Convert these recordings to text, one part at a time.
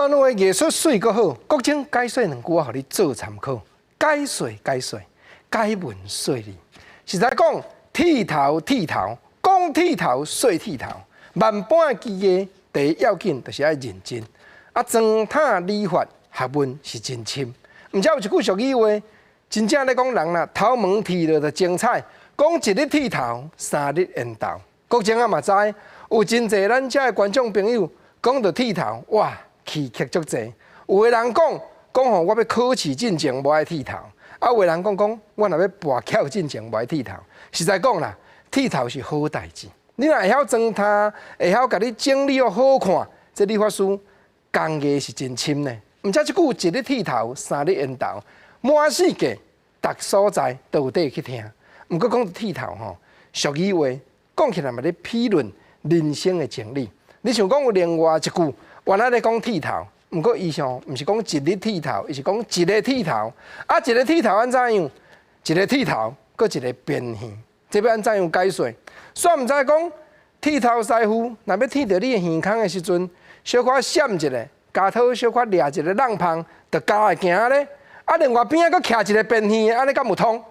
套路的藝術媠閣好，國政解說兩句我予你做參考。解說解說，解文說理。實在講，剃頭剃頭，講剃頭說剃頭，萬般的技藝，第一要緊就是愛認真。啊，鑽塔理髮學問是真深。毋知有一句俗語話，真正咧講人啦，頭毛剃落就精彩。講一日剃頭，三日緣投。國政啊嘛知，有真濟咱遮的觀眾朋友講著剃頭，哇！起劇足濟，有的人講講吼，我欲考試進前無愛剃頭；啊，有的人講講，我若欲跋筊進前無愛剃頭。實在講啦，剃頭是好代誌。你若會曉裝他，會曉共你整理好看，這理髮師工藝是真深呢。毋知這句一日剃頭，三日緣投，滿世界逐所在都有得去聽。毋過講剃頭吼，俗語話講起來嘛咧批論人生的真理。你想講有另外一句？原來咧講剃頭，毋過伊上毋是講一日剃頭，伊是講一个剃頭。啊，一个剃頭按怎樣？一个剃頭，閣一个邊耳，這欲按怎樣解說？煞毋知講剃頭師傅若欲剃著你的耳孔的時陣，小可閃一下，鉸刀小可掠一个櫳縫，就鉸會行咧。啊，另外邊仔閣徛一个邊耳，按呢敢有通？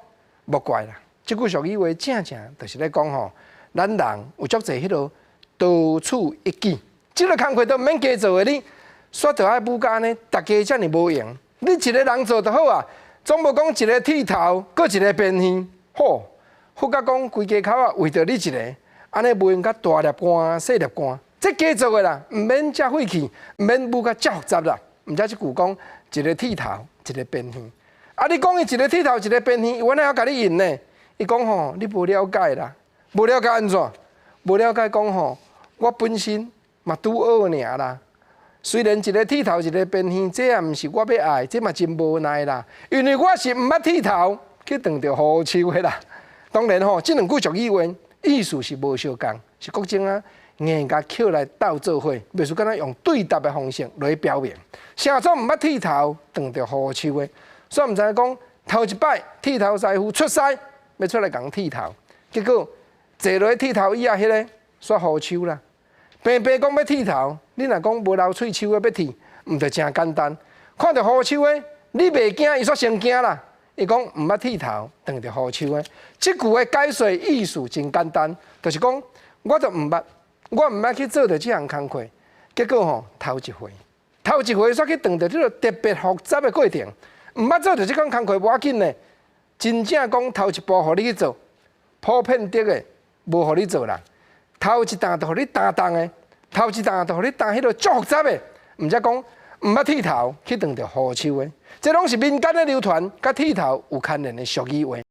莫怪啦，這句俗語話正正就是咧講吼，咱人有足濟彼落多此一舉。這个工課都毋免加做的，你煞著愛舞甲按呢，逐家遮爾無閒。你一个人做就好啊，總無講一个剃頭，閣一个邊耳，吼，發覺講規家口仔為著你一个，按呢無閒共大粒汗、細粒汗，這加做的啦，毋免遮費氣，毋免舞甲遮複雜啦。毋知這句講一个剃頭，一个邊耳。啊，你講伊一个剃頭，一个邊耳，我哪會曉共你應呢？伊講吼，你無了解啦，無了解按怎？無了解講吼，我本身嘛拄學爾啦，雖然一个剃頭一个邊耳，這也毋是我欲愛，這嘛真無奈啦。因為我是毋捌剃頭，去撞著雨鬚的啦。當然吼，這兩句俗語話意思是無相仝，是國政啊硬共抾來鬥做伙，袂輸敢若用對答的方式來表明。啥做毋捌剃頭，撞著雨鬚的，煞毋知講頭一擺剃頭師傅出師，欲出來共剃頭，結果坐落剃頭椅仔彼个煞雨鬚啦。平平講欲剃頭，你若講無留喙鬚的欲剃，毋就誠簡單。看著雨鬚的，你袂驚，伊煞先驚啦。伊講毋捌剃頭，撞著雨鬚的。這句的解說意思真簡單，就是講我都毋捌，我毋捌去做著這項工課，結果吼頭一回，頭一回煞去撞著這个特別複雜的過程，毋捌做著這款工課無要緊呢。真正講頭一步予你去做，普遍的的無予你做啦。頭一擔就予你擔重的，頭一擔就予你擔彼个足複雜的，毋才講毋捌剃頭去撞著雨鬚的，這攏是民間的流傳，佮剃頭有牽連的俗語話。